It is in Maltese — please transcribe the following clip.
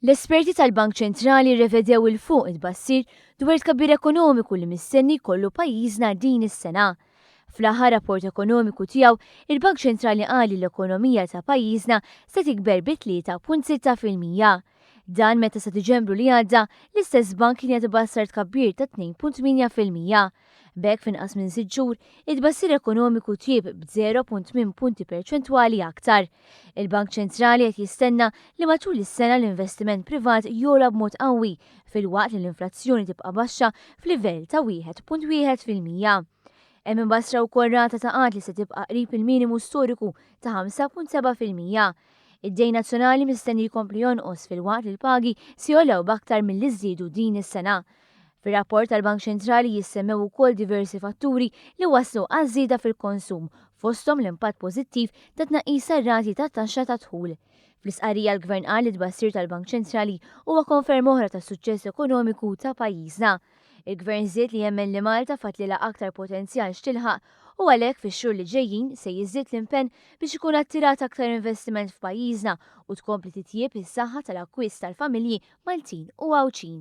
L-esperti tal-Bank Ċentrali rrevedew 'il fuq it-tbassir dwar it-tkabbir ekonomiku li mistenni jkollu pajjiżna din is-sena. Fl-aħħar rapport ekonomiku tiegħu, il-Bank Ċentrali qal li l-ekonomija ta' pajjiżna se tikber bi 3.6%. Dan meta sa Diċembru li għadda, l-istess bank kien qed ibassar tkabbir ta' 2.8%. B'hekk f'inqas minn sitt xhur, it-tbassir ekonomiku tjieb b'0.8 punti perċentwali aktar. Il-Bank Ċentrali qed jistenna li matul is-sena l-investiment privat jogħla b'mod qawwi filwaqt li l-inflazzjoni tibqa' baxxa f'livell ta' 1.1%. Hemm imbassra wkoll rata ta' qgħad li se tibqa' qrib il-minimu storiku ta' 5.7%. Id-dejn nazzjonali mistenni jkompli jonqos filwaqt li l-pagi se jogħlew b'aktar milli żdiedu din is-sena. Fir-rapport tal-Bank Ċentrali jissemmew ukoll diversi fatturi li wasslu għaż-żieda fil-konsum, fosthom l-impatt pożittiv ta' tnaqqis tar-rati tat-taxxa tad-dħul. Fl-istqarrija l-Gvern qal li t-tbassir tal-Bank Ċentrali huwa konferma oħra tas-suċċess ekonomiku ta' pajjiżna. Il-Gvern żied li jemmen li Malta fadlilha aktar potenzjal x'tilħaq u għalhekk fix-xhur li ġejjin se jiżdied l-impenn biex ikun attirat aktar investiment f'pajjiżna u tkompli titjieb is-saħħa tal-akkwist tal-familji Maltin u Għawdxin.